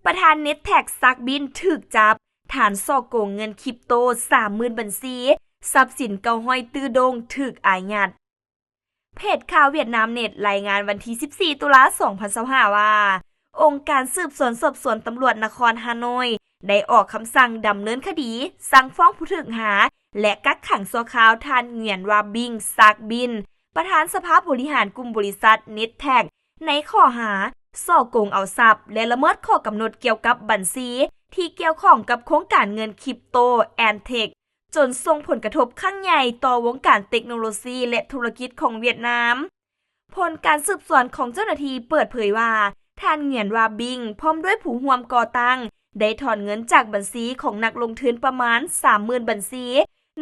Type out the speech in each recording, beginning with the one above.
ປະທານ Nettac ຊັກບິນ ຖືກຈັບ ຖານສໍ້ໂກງເງິນຄຣິບໂຕ ສາມໝື່ນບັນຊີ, ຊັບສິນ ເກົ້າຮ້ອຍຕື້ດົງ ຖືກອາຍັດ. ເພດຂ່າວຫວຽດນາມເນັດ ລາຍງານວັນທີສິບສີ່ ຕຸລາ ສອງພັນຊາວຫ້າ ວ່າ ອົງການສືບສວນສອບສວນຕຳຫຼວດນະຄອນຮ່າໂນ້ຍ ໄດ້ອອກຄຳສັ່ງດຳເນີນຄະດີ, ສັ່ງຟ້ອງຜູ້ຖືກຫາ ແລະ ກັກຂັງຊົ່ວຄາວ ທ່ານ Nguyen Wah Binh, ຊັກບິນ, ປະທານສະພາບໍລິຫານກຸ່ມບໍລິສັດ Nettac ໃນຂໍ້ຫາ ສໍ້ໂກງເອົາຊັບ ແລະ ລະເມີດຂໍ້ກຳນົດກ່ຽວກັບບັນຊີ ທີ່ກ່ຽວຂ້ອງກັບໂຄງການເງິນຄຣິບໂຕ Antech ຈົນສົ່ງຜົນກະທົບຄັ້ງໃຫຍ່ຕໍ່ວົງການເຕັກໂນໂລຊີ ແລະ ທຸລະກິດຂອງຫວຽດນາມ. ຜົນການສືບສວນຂອງເຈົ້າໜ້າທີ່ເປີດເຜີຍວ່າ ທ່ານ Nguyen Wah Binh ພ້ອມດ້ວຍຜູ້ຮ່ວມກໍ່ຕັ້ງ ໄດ້ຖອນເງິນຈາກບັນຊີຂອງນັກລົງທຶນປະມານ ສາມໝື່ນບັນຊີ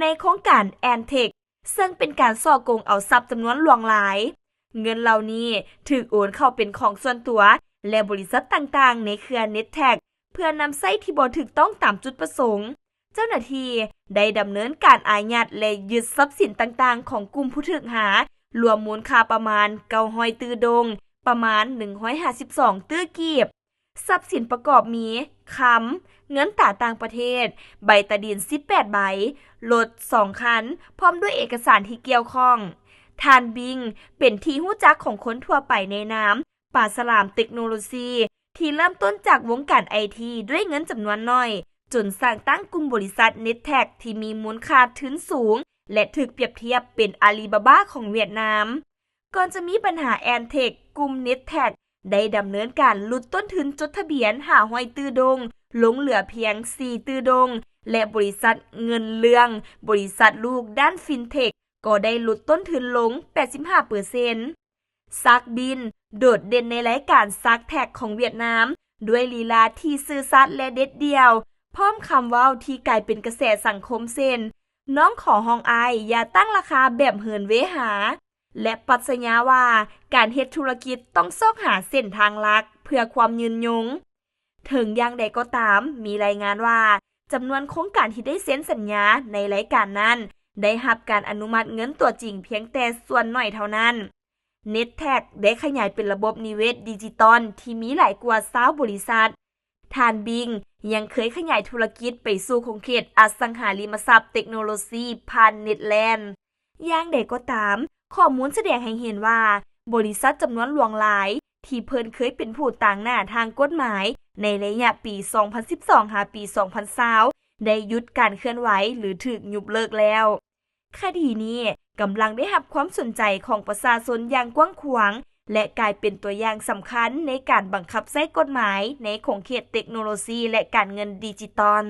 ໃນໂຄງການ Antech ເຊິ່ງເປັນການສໍ້ໂກງເອົາຊັບຈຳນວນຫຼວງຫຼາຍ. ເງິນເຫຼົ່ານີ້ຖືກໂອນເຂົ້າເປັນຂອງສ່ວນຕົວ ແລະ ບໍລິສັດຕ່າງໆໃນເຄືອ Nettac ເພື່ອນຳໃຊ້ທີ່ບໍ່ຖືກຕ້ອງຕາມຈຸດປະສົງ. ເຈົ້າໜ້າທີ່ໄດ້ດຳເນີນການອາຍັດ ແລະ ຍຶດຊັບສິນຕ່າງໆຂອງກຸ່ມຜູ້ຖືກຫາ ລວມມູນຄ່າປະມານ ເກົ້າຮ້ອຍຕື້ດົງ, ປະມານ ໜຶ່ງຮ້ອຍຫ້າສິບສອງຕື້ກີບ. ຊັບສິນປະກອບມີ ຄຳ, ເງິນຕາຕ່າງປະເທດ, ໃບຕາດິນ ສິບແປດໃບ, ລົດ ສອງຄັນ, ພ້ອມດ້ວຍເອກະສານທີ່ກ່ຽວຂ້ອງ. ທ່ານ ບິງ ເປັນທີ່ຮູ້ຈັກຂອງຄົນທົ່ວໄປໃນນາມ ປາສະຫຼາມເຕັກໂນໂລຊີ ທີ່ເລີ່ມຕົ້ນຈາກວົງການໄອທີດ້ວຍເງິນຈຳນວນໜ້ອຍ, ຈົນສ້າງຕັ້ງກຸ່ມບໍລິສັດ Nettac ທີ່ມີມູນຄ່າທຶນສູງ ແລະ ຖືກປຽບທຽບເປັນອາລີບາບາຂອງຫວຽດນາມ. ກ່ອນຈະມີບັນຫາ Antech ກຸ່ມ Nettac ໄດ້ດຳເນີນການຫຼຸດຕົ້ນທຶນຈົດທະບຽນ ຫ້າຮ້ອຍຕື້ດົງ ລົງເຫຼືອພຽງ ສີ່ຕື້ດົງ ແລະ ບໍລິສັດເງິນເລື່ອງ, ບໍລິສັດລູກດ້ານ FinTech ກໍໄດ້ຫຼຸດຕົ້ນທຶນລົງ ແປດສິບຫ້າເປີເຊັນ. ຊັກບິນ ໂດດເດັ່ນໃນລາຍການ Shark Tank ຂອງຫວຽດນາມ ດ້ວຍລີລາທີ່ຊື່ສັດ ແລະ ເດັດດ່ຽວ, ພ້ອມຄຳເວົ້າທີ່ກາຍເປັນກະແສສັງຄົມເຊັ່ນ ນ້ອງຂໍຮ້ອງອ້າຍ ຢ່າຕັ້ງລາຄາແບບເຫີນເວຫາ ແລະ ປັດຊະຍາວ່າ ການເຮັດທຸລະກິດຕ້ອງຊອກຫາເສັ້ນທາງຫຼັກເພື່ອຄວາມຍືນຍົງ. ເຖິງຢ່າງໃດກໍຕາມ, ມີລາຍງານວ່າ ຈຳນວນໂຄງການທີ່ໄດ້ເຊັນສັນຍາໃນລາຍການນັ້ນ ໄດ້ຮັບການອະນຸມັດເງິນຕົວຈິງພຽງແຕ່ສ່ວນໜ້ອຍເທົ່ານັ້ນ. Nettac ໄດ້ຂະຫຍາຍເປັນລະບົບນິເວດດິຈິຕອນທີ່ມີຫຼາຍກວ່າຊາວບໍລິສັດ. ທ່ານ ບິງ ຍັງເຄີຍຂະຫຍາຍທຸລະກິດໄປສູ່ຂົງເຂດອະສັງຫາລິມະຊັບເຕັກໂນໂລຊີຜ່ານ Nettac. ຢ່າງໃດກໍຕາມ, ຂໍ້ມູນສະແດງໃຫ້ເຫັນວ່າ ບໍລິສັດຈຳນວນຫຼວງຫຼາຍທີ່ເພິ່ນເຄີຍເປັນຜູ້ຕາງໜ້າທາງກົດໝາຍໃນໄລຍະປີສອງພັນສິບສອງຫາປີສອງພັນຊາວ ໄດ້ຢຸດການເຄື່ອນໄຫວ ຫຼື ຖືກຍຸບເລີກແລ້ວ. ຄະດີນີ້ກຳລັງໄດ້ຮັບຄວາມສົນໃຈຂອງປະຊາຊົນຢ່າງກວ້າງຂວາງ ແລະ ກາຍເປັນຕົວຢ່າງສຳຄັນໃນການບັງຄັບໃຊ້ກົດໝາຍໃນຂົງເຂດເຕັກໂນໂລຊີ ແລະ ການເງິນດິຈິຕອນ.